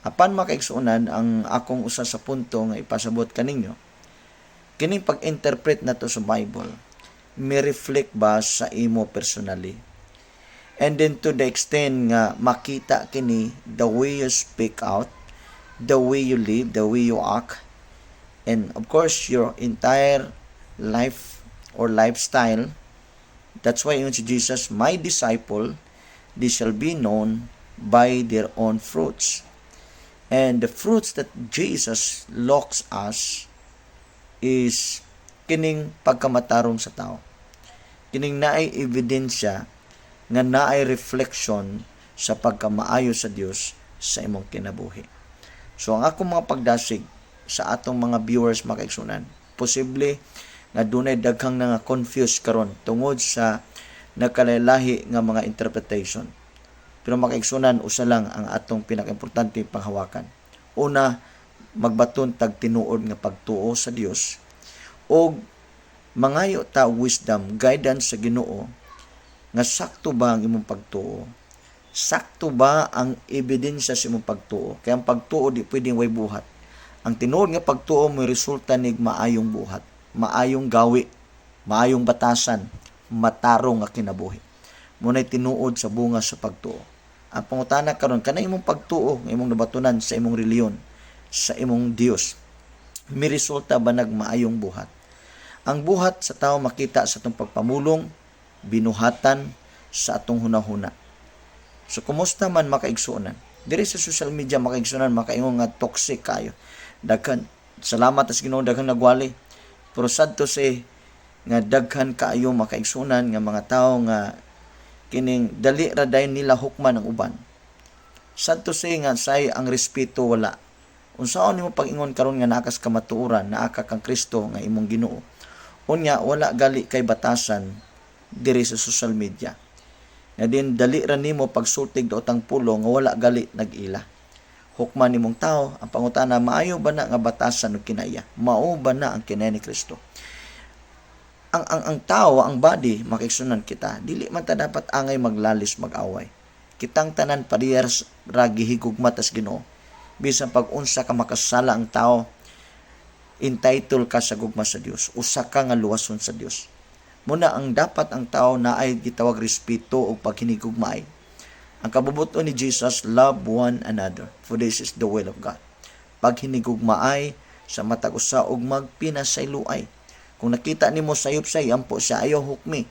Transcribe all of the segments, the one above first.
Apan, makaigsuonan, ang akong usa sa punto nga ipasabot kaninyo, kining pag-interpret nato sa Bible, may reflect ba sa imo personally? And then to the extent nga makita kini the way you speak out, the way you live, the way you act, and of course your entire life or lifestyle. That's why ingon si Jesus, "My disciple, they shall be known by their own fruits." And the fruits that Jesus looks us is kining pagkamatarong sa tao. Kining naay ebidensya nga naay reflection sa pagkamaayo sa Dios sa imong kinabuhi. So ang akong mga pagdasig sa atong mga viewers, makaigsunan, posible nga dunay daghang nga confused karon tungod sa nagkalahi nga mga interpretation. Pero, makaigsunan, usa lang ang atong pinakaimportante panghawakan. Una, magbaton tag tinuod nga pagtuo sa Dios og mangayo ta og wisdom, guidance sa Ginoo nga sakto ba ang imong pagtuo? Sakto ba ang ebidensya sa imong pagtuo? Kaya ang pagtuo di pwedeng way buhat. Ang tinuod nga pagtuo mo resulta nig maayong buhat, maayong gawi, maayong batasan, matarong nga kinabuhi. Muna'y tinuod sa bunga sa pagtuo. Ang pangutana karon, kanang imong pagtuo nga imong nabatunan sa imong relihiyon, sa imong Dios, may resulta ba nagmaayong buhat? Ang buhat sa tao makita sa atong pagpamulong, binuhatan, sa atong hunahuna. So kumusta man, makaigsuonan? Diri sa social media, makaigsuonan, makaingon nga toxic kayo. Daghan, salamat sa Ginoo, daghan nagwali. Pero sad to say nga daghan kaayo, makaigsuonan, nga mga tao nga kining dali ra dayon nila hukman ang uban. Sad to say nga say ang respeto wala. Unsaon nimo pag-ingon karon nga naa kas kamatuoran, naa ka kang Kristo nga imong Ginoo? Unya wala gali kay batasan diri sa social media. Nga din dali ra nimo pagsultig daotang pulong nga wala gali nag-ila. Hukman nimong tao, ang pangutana, maayo ba na nga batasan og kinaya? Mao ba na ang kinaya ni Kristo? Ang tao, ang body, makaigsunan kita, dili man ta dapat angay maglalis, mag-away. Kitang tanan parehas ra gihigugma tas Ginoo. Bisan pag unsa ka makasala ang tao, entitled ka sa gugma sa Dios. Usa ka nga luwason sa Dios. Muna ang dapat ang tao na ay gitawag respeto o paghinigugmaay. Ang kabubuton ni Jesus, "Love one another, for this is the will of God." Paghinigugmaay sa matag usa og magpinasayloay. Kung nakita nimo sayop siya, iampo siya, ayaw hukmi.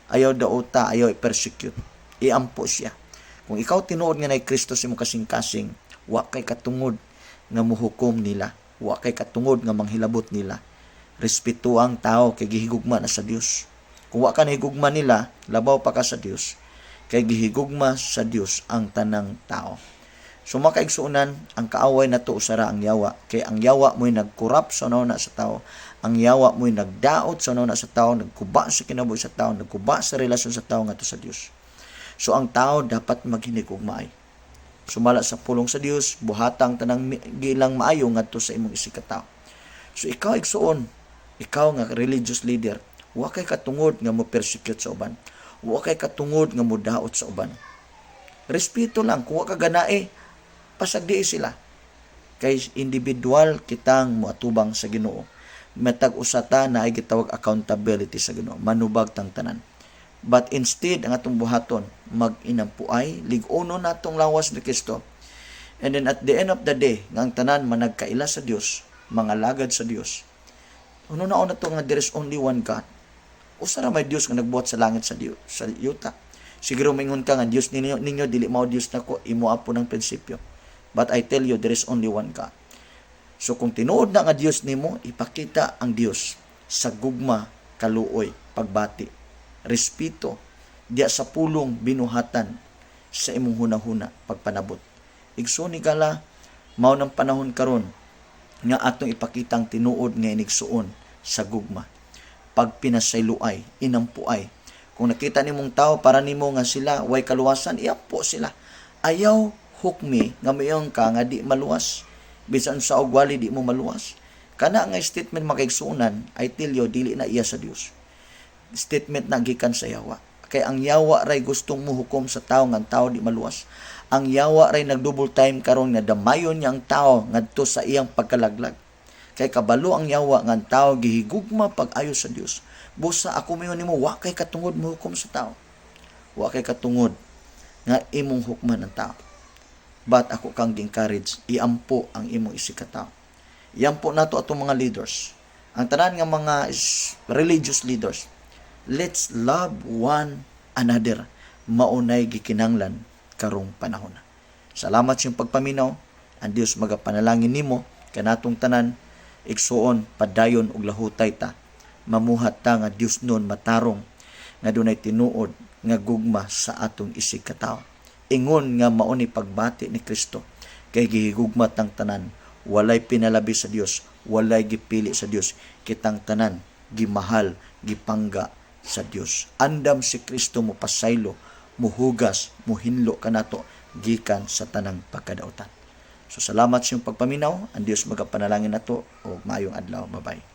Ayaw dauta, ayaw i-persecute. Iampo siya. Kung ikaw tinuod nga nay Kristo sa imong kasing-kasing, wa kay katungod nga muhukom nila. Wa kay katungod nga manghilabot nila. Respeto ang tao kay gihigugma na sa Dios. Kung wa ka nahigugma nila, labaw pa ka sa Dios. Kay gihigugma sa Dios ang tanang tao. So makaigsuonan, ang kaaway nato usara ang yawa. Kay ang yawa mo'y nagkurap sa na sa tao. Ang yawa mo'y nagdaot sa na sa tao, nagkuba sa kinabuhi sa tao, nagkuba sa relasyon sa tao ngadto sa Dios. So ang tao dapat maghinigugmaay. Sumala sa pulong sa Dios, buhatang tanang gilang maayo ngadto sa imong isigkatao. So ikaw, igsuon, ikaw nga religious leader, wa kay katungod nga mo persecute sa uban. Wa kay katungod nga mo daot sa uban. Respeto lang. Kung wa ka ganae, pasagdi sila. Kay individual kitang moatubang sa Ginoo. Matag usa ta na ay gitawag accountability sa Ginoo. Manubag tang tanan. But instead, ang atong buhaton, mag-inampuay, lig-uno natong lawas ni Kristo. And then at the end of the day, nga ang tanan managkaila sa Dios, mga lagad sa Dios. Uno na to nga there is only one God. Usa ra may Dios nga nagbuhat sa langit, sa Dios, sa yuta. Siguro mingon ka nga Dios ninyo dili mao Dios nako, imo apo ng prinsipyo. But I tell you, there is only one God. So kung tinuod na nga Dios nimo, ipakita ang Dios sa gugma, kaluoy, pagbati, respeto, diya sa pulong, binuhatan sa imong hunahuna, pagpanabot. Igsoon higala, mao ng panahon karon nga atong ipakitang tinuod nga inigsuon sa gugma. Pagpinasayloay, inampuay. Kung nakita nimong tao para nimo nga sila way kaluwasan, iampo sila. Ayaw hukmi nga mayon ka nga di maluwas. Bisan sa ugwali di mo maluwas. Kana nga statement, makaigsuonan, I tell you, dili na iya sa Dios. Statement na gikan sa yawa. Kay ang yawa ray gustong muhukom sa tao nga ang tao di maluwas. Ang yawa ray nag-double time karon nga damayon niya ang tao ngadto sa iyang pagkalaglag. Kay kabalo ang yawa nga ang tao gihigugma pag-ayo sa Dios. Busa ako moingon nimo, wa kay katungod mohukom sa tao. Wa kay katungod nga imong hukman ang tao. But ako kang gi-encourage, iampo ang imong isigkatawo. Iampo nato atong mga leaders. Ang tanan nga mga religious leaders. Let's love one another. Maunay gikinanglan karong panahon. Salamat sa iyong pagpaminaw. Ang Dios magapanalangin nimo kanatong tanan. Igsuon, padayon og lahutay ta. Mamuhat ta nga Dios nun matarong nga dunay tinuod nga gugma sa atong isig katawo. Ingon nga mao ni pagbati ni Kristo kay gihigugma tang tanan, walay pinalabi sa Dios, walay gipili sa Dios, kitang tanan gimahal, gipangga sa Dios. Andam si Kristo mo pasaylo, muhugas, muhinlo kanato gikan sa tanang pagkadautan. So salamat sa iyong pagpaminaw. Ang Dios magapanalangin nato og maayong adlaw. Bye-bye.